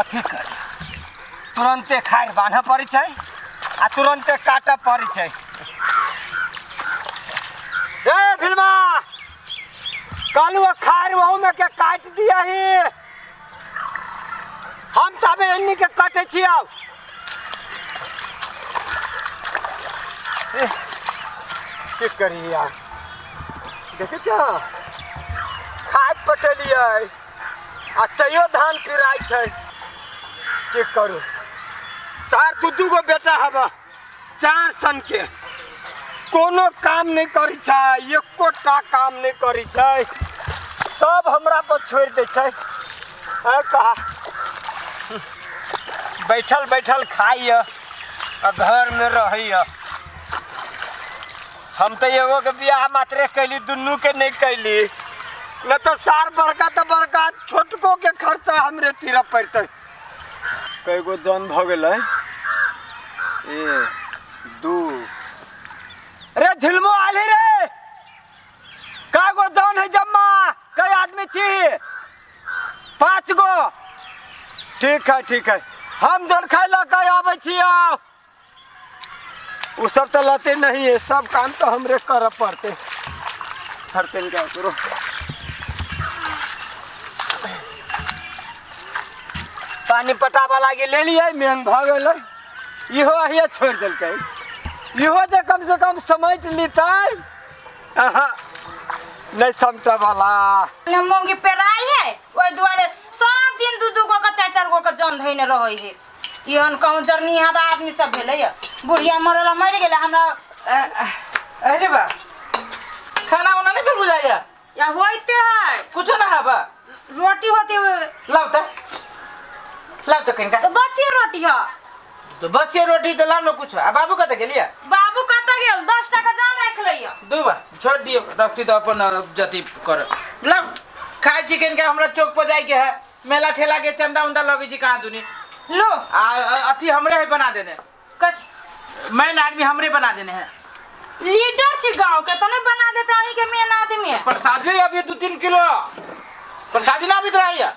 कथी करी, तुरन्ते खाएर बान्हऽ पड़ै छै आ तुरन्ते काटऽ पड़ै छै। ए फिल्मा, कहलू खाएर ओहूमे के काटि दियही। हम तबे एन्नी के काटै छी। आब की करी आब? देखै छ, खाद पटेलियै आ तैयो धान पिराइ छै। की करू सार, दू दू गो बेटा हबा, चार सन के कोनो काम नहि करै छै, एकोटा काम नहि करै छै, सब हमरा पर छोड़ि दै छै। कहा बैठल बैठल खाइए आ घरमे रहैए। हम तऽ एगोके बियाह मात्रे कैली, दुनूके नहि कैली, नहि तऽ सार बड़का तऽ बड़का छोटकोके खर्चा हमरे तीरऽ पड़तै। कएगो जन भऽ गेलै? एक दू रे झिलमो आयल है रे। कएगो जन है जम्मा? कई आदमी छी? पाँच गो। ठीक है ठीक है, हम जलखै लऽ के आबै छी। आउ ओ सब तऽ लते नहीं है, सब काम तो हमरे करऽ पड़ते। हरते क्या करो, पानी पटाबऽ लागी ले लियै, मेहन भऽ गेलै। इहो अहिए छोड़ि देलकै, इहो जे कम से कम समेट लितै। अहाँ नहि समटऽ वाला ने मूँगी पेराइ है, ओहि दुआरे सब दिन दू दू गो के चारि चारि गो के जन धैने रहै है। एहन कहूँ जरनी हवा आदमी सब भेलै या बुढ़िया मरल मरि गेलै हमरा। अरे बा, खाना उना नहीं फिर बुझाइया? या होइते है। कुछो ना हवा। रोटी होते। लाओ त, लाओ त कनिका। तो बस ये रोटी है। तो बस ये रोटी तो लाओ ना कुछ। आ बाबू कत गेलिया? बाबू कत गेल? 10 टाका जान राख लइया। दू बा छोड़ दियो, रखती तो अपन जति कर। लाओ खाइ छी कनिका, हमरा चौक पर जाय के है, मेला ठेला के चंदा उंदा लगे छी कहाँ दुनी। लो आ अथी हमरे है बना देने। कत मेन आदमी हमरे बना देने है। लीडर छी गांव के तो नहीं बना देते अहीं के मेन आदमी है। प्रसादी अभी 2-3 किलो प्रसादी ना बीत रहा है।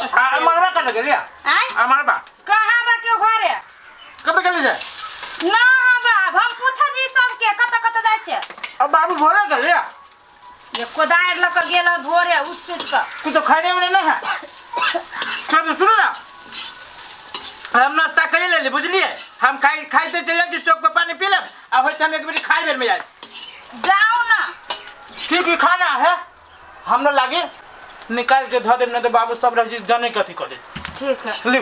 आ मरबा कत गेलिया? आय आ मरबा कहाँ बा के घरे? कत गेली से? ना बा, हम पूछा जी सबके कत कत जाय छे। अब बाबू भोरे गेलिया। ये कोदारि लऽ कऽ गेल हँ भोरे उठि सुति कऽ। कुछ तो खाने में नहीं है। चलो सुनो ना, हम नाश्ता कर ले बुझलिए, हम खाई खाइते चले जाए चौक पर पानी पी लेब आ होइत हम एक बेर खाई बेर में जाए। जाओ ना। ठीक है खाना है हमरा लागे निकाल के धऽ देब, नहीं तो बाबू सब रह जाने कथी कऽ दे। ठीक है ले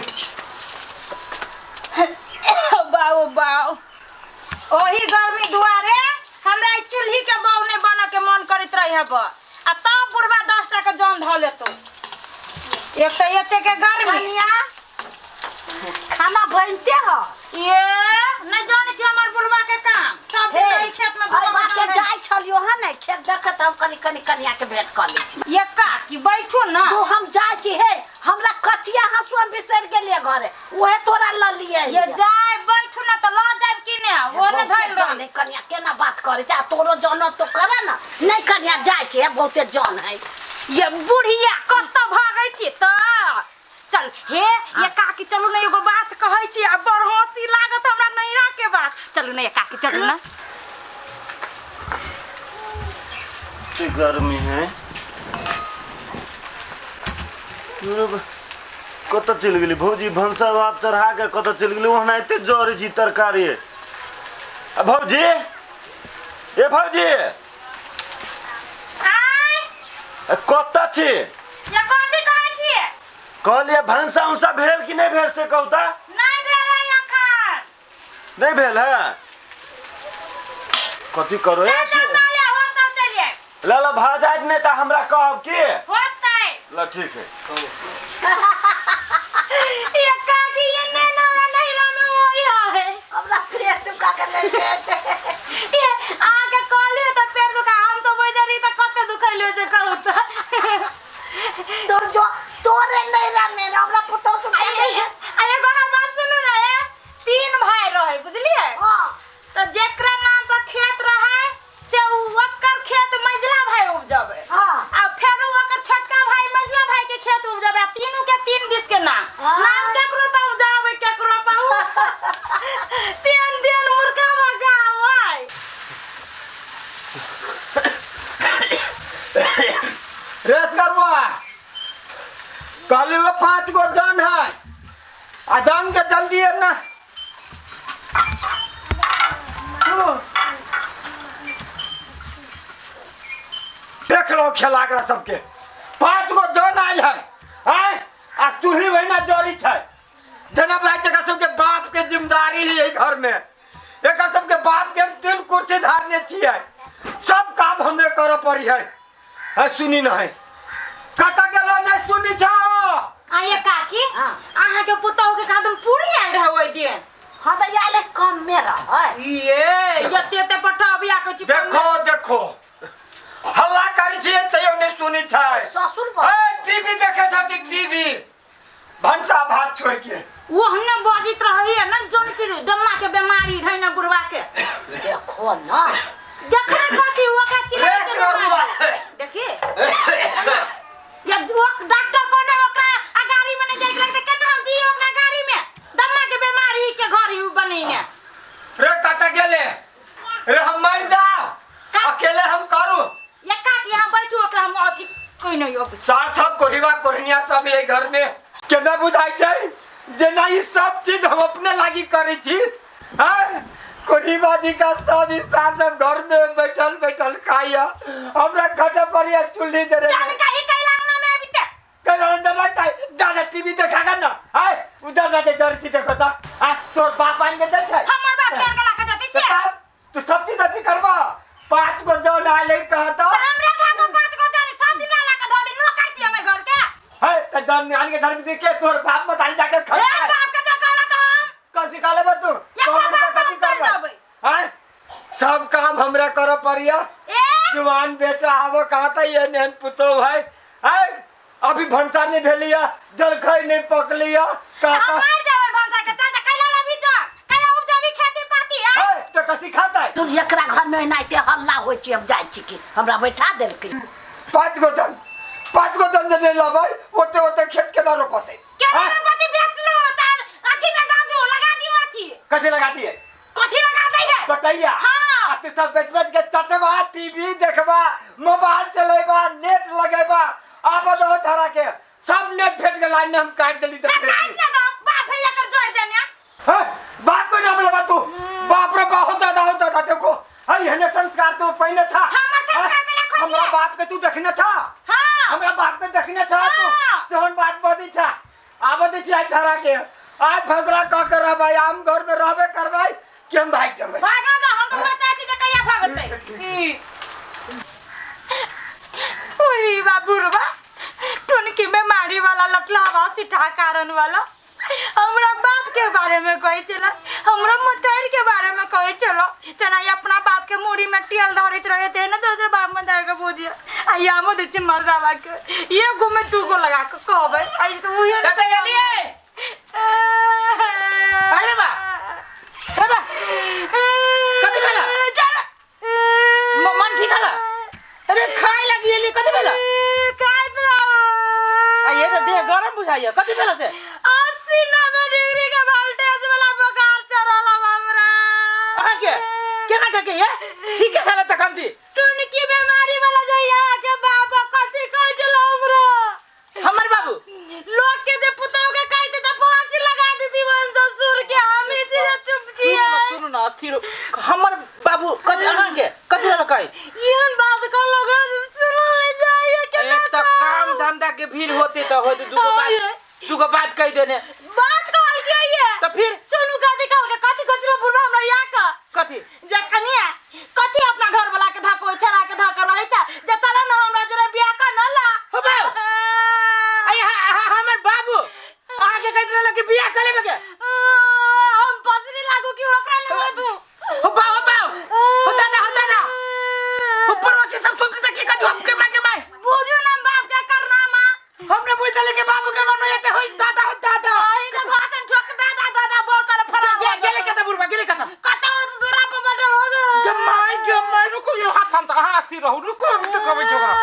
बाओ बाओ, ओही गर्मी दुआरे हमरा ई चूल्ही के बहू नहीं बन के मन करैत रहे हब आ तब बुढ़बा 10 टा के जन धऽ लेतो। एक तऽ एते के गर्मी। कनिया खाना बनते हो? ये नहीं जाने छी हमर बुढ़बा के काम, सब दिन एहि खेत में अइ बुढ़बा बाटे के जाइ छलियो हँ ने खेत देखत हम कनी कनी कनिया के भेंट कऽ लै छी। ये काकी बैठू ना। तू हम जाइ छी हे, हमरा कचिया हँसुआ बिसरि गेलियै घरे, उहे तोरा लऽ लियै। ये जाय बैठू ना तऽ लऽ जायब कि ने, ओ ने धइल रही। जाने कनिया केना बात करे छै, आ तोरो जन तो करे ना। नहीं कनिया जाइ छी, बहुते जन है। ये बुढ़िया कतऽ भागै छी तऽ? चल हे ये काकी चलू ने, एगो बात कहै छी आ बड़ हँसी लागत हमरा नैहरा के बात। चलू ने ये काकी चलू ना। गर्मी है, कतऽ चलि गेली भौजी? भनसा भात चढ़ा के कतऽ चलि गेली? ओहना एते जरै छी तरकारी। आ भौजी, ए भौजी, आय कतऽ छी? ये कथी कहै छियै? कहलियै भनसा उनसा भेल कि नहि भेल से कहू तऽ। नहि भेल है एखन। नहि भेल है? कथी करू? ए चल जाओ ले, होतौ चलि आयब। ल ल भऽ जायत, नहि तऽ हमरा कहब की होतै। ल ठीक है। ये काकी ये ने ना हमरा नैहरा में ओही है। हमरा पेट दुखा के ले जेतै। ये अहाँके कहलियै तऽ पेट दुखा, हम सब ओहि जरी तऽ कते दुखैलियै जे कहू तऽ। तोर जो तोरे नैहरा में हमरा पुतहु सुन आ एगो हमर बात सुनू ने, 3 भाई रहे बुझलियै। हां। तऽ जेकरा नाम पर खेत रहे से उ ओकर खेत मझिला भाई उपजबे। हां। आ फेर उ ओकर छोटका भाई मझिला भाई के खेत उपजबे, आ तीनू के 3 बीस बा कहली वो 5 गो जन है आ जन के जल्दी है ना। देख लो खेला एकरा सबके 5 गो जन आयल है आय आ चूल्ही वहिना जरी छै जेना भाई एकरा सबके बाप के जिम्मेदारी है घर में। एकरा सबके बाप के हम 3 कुर्सी धारने छियै, सब काम हमरे करऽ पड़ी है। है सुनी नहीं कतऽ गेलो नहीं सुनी छौ। आये काकी अहाँ के पुतहु के कहाँ पूरी आयल रहे ओहि दिन। हाँ तो आयल कम में रहे ये एते एते पटा अभी आके छी। देखो देखो हल्ला करै छियै तैयो नहीं सुनी छै। ससुर टीवी देखे छथि टीवी भनसा भात छोड़ के वो हमने बजित रही है न जोन छी दम्मा के बीमारी है न बुढ़वा के। देखो ना देखले कथी ओकरा चिल्ला के देखिए या वो डॉक्टर कोने ओकरा आ गाड़ी में नहीं जाय के लगते केना हम जी ओकरा गाड़ी में दम्मा के बीमारी के घर ही बनेने। रे कत गेले रे हम मर जाओ अकेले हम करू। ये काकी हम बैठू ओकरा हम अथी कोई नहीं हो सार सब कोहिवा कोहिनिया सब ये घर में केना बुझाइ छै जेना ई सब चीज हम अपने लागी करै छी। हां कोहिवा जी का सब ई सार सब घर में बैठल बैठल खाइया हमरा खटे पड़िया चूल्ही जरे जान काहे कैला अंगना में अभी ते कैला अंदर लगता है दादा टीवी देखागा ना। हाय उधर जाके जर चीज देखो ता। हां तोर बाप आन के दे छै हमर बाप के गला के देती से तू सब चीज अथी करबा। 5 गो जन आले कहता हमरा था 5 गो जन 7 दिन ला के धो दे नौकर छी हमें घर के। है त जन आन के घर में देख के तोर बाप मत आनी जाके खा। ए बाप के कहला त हम कथि कहले बा तू कौन कथि करबे। हां सब काम हमरा कर पड़िया। ए जवान बेटा आबो कहता ये नहन पुतो है। है अभी भनसा नहीं भेलिया जलखै नहीं पकलिया कहता हम मर जाबे भनसा के चाचा कैला लबी जा कैला उपजाबी खेती पाती है तो कथि खाता है तू एकरा घर में एनाहिते हल्ला होइ छै। हम जाइ छी की हमरा बैठा देलकै। 5 गो जन 5 गो जन जे लाबै ओते ओते खेत केना रोपतै केना रोपतै बेचलो चार अथी में दा दो लगा दियो अथी कथि लगा दिए कथि लगा दै है कटैया। हां अते सब बैठ बैठ के चटवा टीवी देखबा मोबाइल चलेबा नेट लगेबा आब दो धरा के सब नेट भेट के लाइन हम काट देली त काट ना दो बाप है एकर जोड़ देने। हां बाप को नाम लेबा तू बाप रे बहुत दादा हो दादा देखो हई एहने संस्कार तू पहिने था। हमर संस्कार के खोजिए हमरा बाप के तू देखने छा। हां हमरा बाप के देखने छा तू सोहन बात बदी छा आब दे छी धरा के आज फसला क के रहबै आम घर में रहबे करबै कि हम भाग जेबै। भागा जा हम तो चाची के कहिया भागतै। ओरी बा बुढ़वा टुनकी बीमारी वाला लटलावा सिठा कारण वाला हमरा बाप के बारे में कहै छला हमरा मतारी के बारे में कहै छलो तेना अपना बाप के मूड़ी में टेल धरैत रहे ते ना दोसर बाप में धर के बुझिए आ यामो दै छी मर्दावा के एगो में 2 गो लगा के कहबै आई तो उहे कतऽ गेलियै? अरे बा अरे बा कथि भेला? मन ठीक हला? अरे खाय लागी गेली कथि भेला? खाइत रहो। आ ये त देह गरम बुझाइया कथि भेला से? 80-90 डिग्री के वोल्टेज वाला बुखार चढ़ल हमरा। अहाँ के केना के के ये ठीक है साला तखन दी टुनकी बीमारी वाला जे यहाँ के बाबा कथि कहै छल हमरा हमर बाबू लोग के जे पुतहु के कहते त फांसी लगा देती वन ससुर के हम ही चीज चुप छियै। सुनू ना अस्थिर हमर बाबू कथि अहाँ के कथि रहल कहै एहन बात कहलो सुनल नहीं जाइए केना एक त काम धंधा के भीड़ होते त होते दुगो बात कह देने बात कहल के ये त फिर सुनू कथि कहल के कथि कथि बुढ़वा हमरा या का कथि जे कनिया कथि अपना घर वाला के धको छड़ा के धक रहै छ जे चल न हमरा जोरे बियाह कर न ला हो बाबू अरे हमर बाबू अहाँ के कहत रहल कि बियाह कर लेबे के हम पसरी लागू कि ओकरा लेबै तू हो बा हो बा हो दादा हो दादा हो पड़ोसी सब सुनते त की कथि हम के माय के माय बुझू ना बाप के करनामा हमने बुझ देले कि बाबू के मन में एते होई दादा हो दादा अही जे भाषण ठोक दादा दादा बहुत तरफ फरार गेले कत बुढ़वा गेले कत कत दूरा पर बैठल हो गे my गे my रुको यो हाथ शांत अहाँ अस्थिर रहू रुको अभी तक अबै छोकरा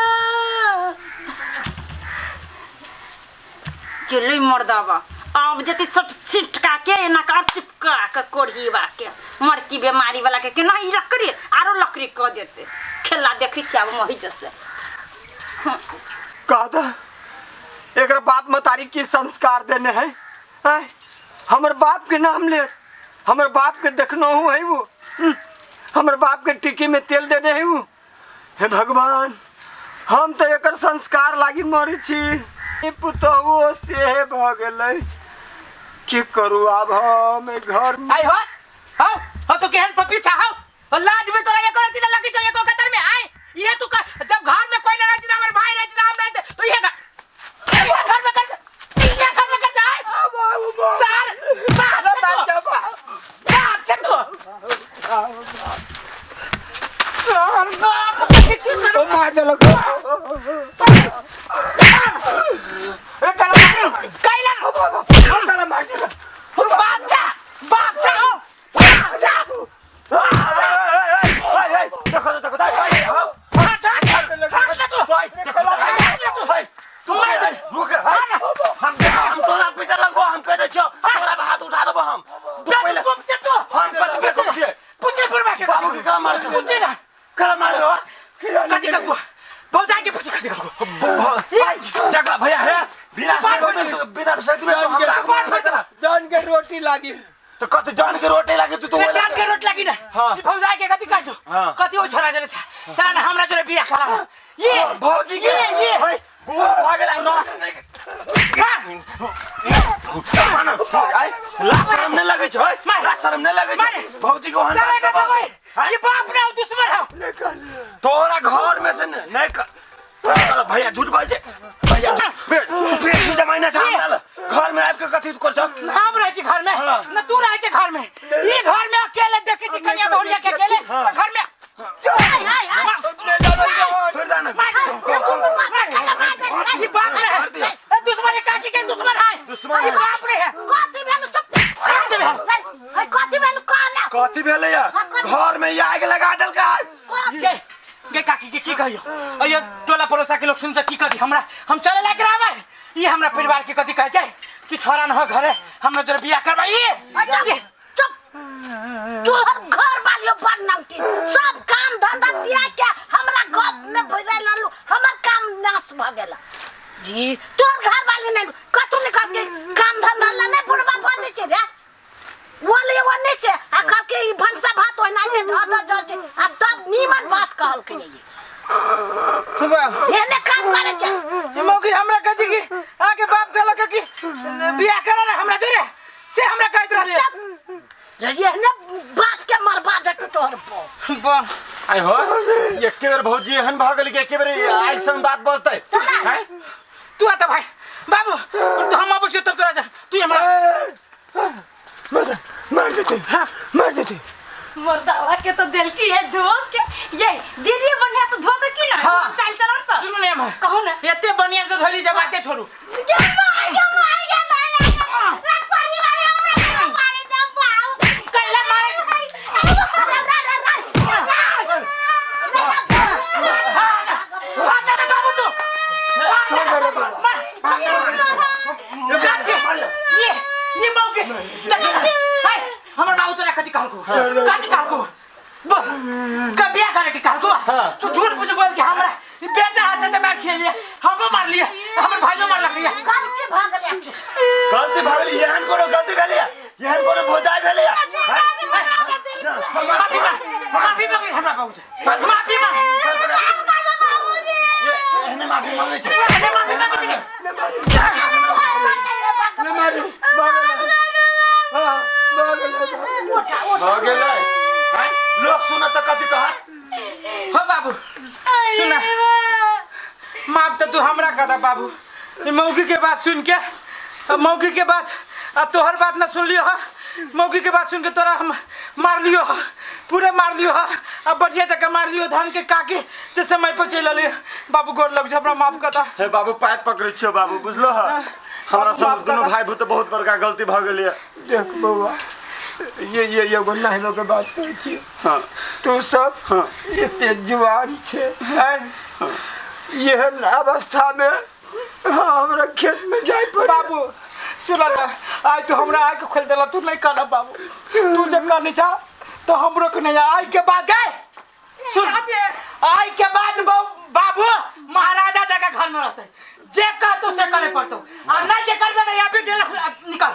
चुल्ली मर्दाबा अब जति सट छिटका के एना कर चिपका के कोढ़ीबा के मरकी बीमारी वाला के केना ई लकड़ी आरो लकड़ी क देते खेला देखै छी आब मही जसे। कहता एकर बाप मतारी की संस्कार देने है आय, हमर बाप के नाम ले हमर बाप के देखनो हूँ है वो। हमर बाप के टिकी में तेल देने है वो। हे भगवान, हम तो एकर संस्कार लागी मरी छी, ई पुतोहुओ से भऽ गेलै। की करू आब हम एहि घर में? आई हो हो हो, तू केहन पपीता हो, और लाज भी तोरा एको रत्ती ना लगी छौ एको कतर में। आय ये तू जब घर में कोई ना रहै छै, ना हमर भाई रहै छै, ना हम रहै छै, तो ये ये घर में कर, ये घर में कर जाय सार बाप छे तू, बाप छे तू, सार बाप के की ओ मार देलक। ए काला मार, कैला काला मार देलक। बाप छे, बाप छे हो, बाप छे। देखो देखो हट हट हट ले तू, देखो तू मार दे। रुक, हम हम तोरा पीटे लगबो, हम कह दै छियौ तोरा पर हाथ उठा देबो हम। तू पहिले बेवकूफ छे तू। हम कथी बेवकूफ छियै? पूछे बुढ़वा के, बाबू के कला मारै छौ? पूछे ना कला मारै छौ? कथी कहू भौजाई के, पूछे कथी कहू। भाई देखला भैया, हे बिना बाप में बिना सैत में तो हमरा बाप मार देला। जान के रोटी लागी तो कथी जान के रोटी लागी? तू तो रे जान के रोट लागी ना। हाँ। ई भौजाई के कथी कहै छौ? हाँ। कथी ओ छोरा जरे छ, चला ना हमरा जोरे बियाह करा ये भौजी के ये। हे बूढ़ भऽ गेल रस नहि आइ, लाज शरम नहि लगै छै? लाज शरम नहि लगै छै? मारे। भौजी के ओहन चला बात के करबो। बाबू, ये बाप ना हो, दुश्मन हो। तोरा घर में से नहीं चलो भैया झूठ बाजै छै भैया, बेसी जमाइने छै हमरा लग। घर में आबि के कथी तू कर छौ? हम रहै छी घर में? हाँ। न तू रहै छै घर में। ई घर में अकेले देखै छी कनिया बहुरिया के अकेले। हाँ। तो घर में हाय हाय हाय। छोड़ दे ना। ई बाप रे है, ए दुश्मन है, काकी के दुश्मन है। दुश्मन ई है। बाप रे है। कथी भेल? चुप। कथी भेल? हाय, कथी भेल कहला? कथी भेलै या? हाँ, कथी? घर में आगि लगा देलकै। गे गे काकी के की कहियो, अयो टोला पड़ोसा के लोग सुन त की कथी हमरा, हम चले लायक रहबै? ई हमरा परिवार के कथी कहै छै कि छोरा न हो घरे हमरा तोरे बियाह करबाई। अच्छा, चुप। तोहर घर वालियो बड़ नौटी, सब काम धंधा त्याग के हमरा गप में भिड़े ललू, हमर काम नाश भ गेल जी। तोहर घर वाली नहीं कतू निकल के काम धंधा ला नहीं बुढ़वा बजे छै रे, बोले वो नहीं छै आ कह के ई भनसा भात ओहिना के धऽ धऽ जर छै आ तब नीमन बात कहलकै ई। वाह। एहने काम करे छै। ई मौगी हमरा कहै छै कि आके बाप कहलक कि बियाह करा ना हमरा जोरे, से हमरा कहैत रहले। जे एहने बाप के मरबा देतौ तोहर बाप। वाह। आइ हो, एके बेर भौजी एहन भऽ गेलै कि एके बेर आगि संग बात बजतै? आँय? तू आता भाई बाबू, तो हम अबै छियौ तब तोरा जा तू हमरा मार देते, मार देते। मुर्दावा के तो देलकी है धो के, ये दिल्ली बढ़िया से धो के की ना। हाँ। चाल चलन पर सुनू ने हम कहू ना। एते बढ़िया से धोली जब आते छोड़ू। ये मार ये मार ये मार रात परिवार हमरा मारे जा बाऊ। कैला मारे? भाग जा बाबू तू, मार काचे ये ये मौके देख हाय, हमर बाबू तोरा कथी कहलको? कथी कहलको? कबिया करे के कहलको? तू झूठ पूछ बोल के हमरा ई बेटा हाथ से मार खेलिए, हमो मार लिए, हमर भाइयो मारलक ये। गलती भऽ गेलै। गलती भऽ गेलै? एहन कोनो गलती भेलै? एहन कोनो भौजाइ भेलै? माफी मांग, माफी मांग हमरा बाबू से, माफी मांग। एहने माफी मांगै छै? एहने माफी मांगै छै? ने मारू, भऽ गेलै। हाँ, भऽ गेलै, भऽ गेलै। भऽ गेलै आँय? लोक सुनत तऽ कथी कहत? हो बाबू सुना, माफ तऽ तू हमरा कह बाबू, ई मौगी के बात सुन के, मौगी के बात आ तोहर बात ना सुन लियो हा, मौगी के बात सुन के तोरा हम मार लियो हा, पूरे मार लियो हा। अब बढ़िया जगह मार लियो धान के काके ते समय पर चलि अलियो। बाबू गोर लग हमरा माफ कर। हे बाबू, पैर पकड़ै छियौ बाबू, बुझलो हा? हमरा सब दुनू भाई भूत बहुत बड़का गलती भऽ गेल ये। देख बौआ, ये ये एगो नहलो के बात कहै छी। हाँ। तू सब हाँ। एते जुआन छै हैं, एहन अवस्था में हमरा खेत में जाय पड़े। बाबू सुन ना, आइ तू हमरा आँख खोल देला, तू नहीं कहना बाबू, तू जब कहने छा तो हमरो के नहीं। आइ के बाद गए सुन, आइ के बाद बाबू महाराजा जगह घर में रह। रहतै जे कहतो से करे पड़तो आ नहीं जे करबे ना या फिर 1.5 लाख निकाल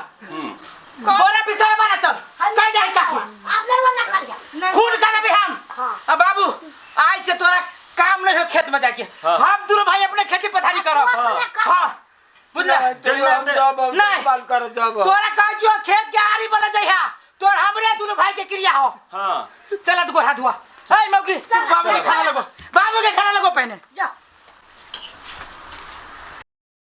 बोरा बिस्तर बना चल कह जाए काकी आप नहीं वो ना करिया खून कर देबे हम हाँ। अब बाबू आज से तोरा काम नहीं हो खेत में जाके हाँ। हम दोनों भाई अपने खेती पथारी करब अपने कर। हाँ बुझला तैयो हम जब हम नहीं। देखभाल कर जब तोरा कह जो खेत के आरी बना जाइहा तोर हमरे दोनों भाई के क्रिया हो हाँ चल गोर हाथ हुआ ए मौकी बाबू के खाना लगो बाबू के खाना लगो पहने जा।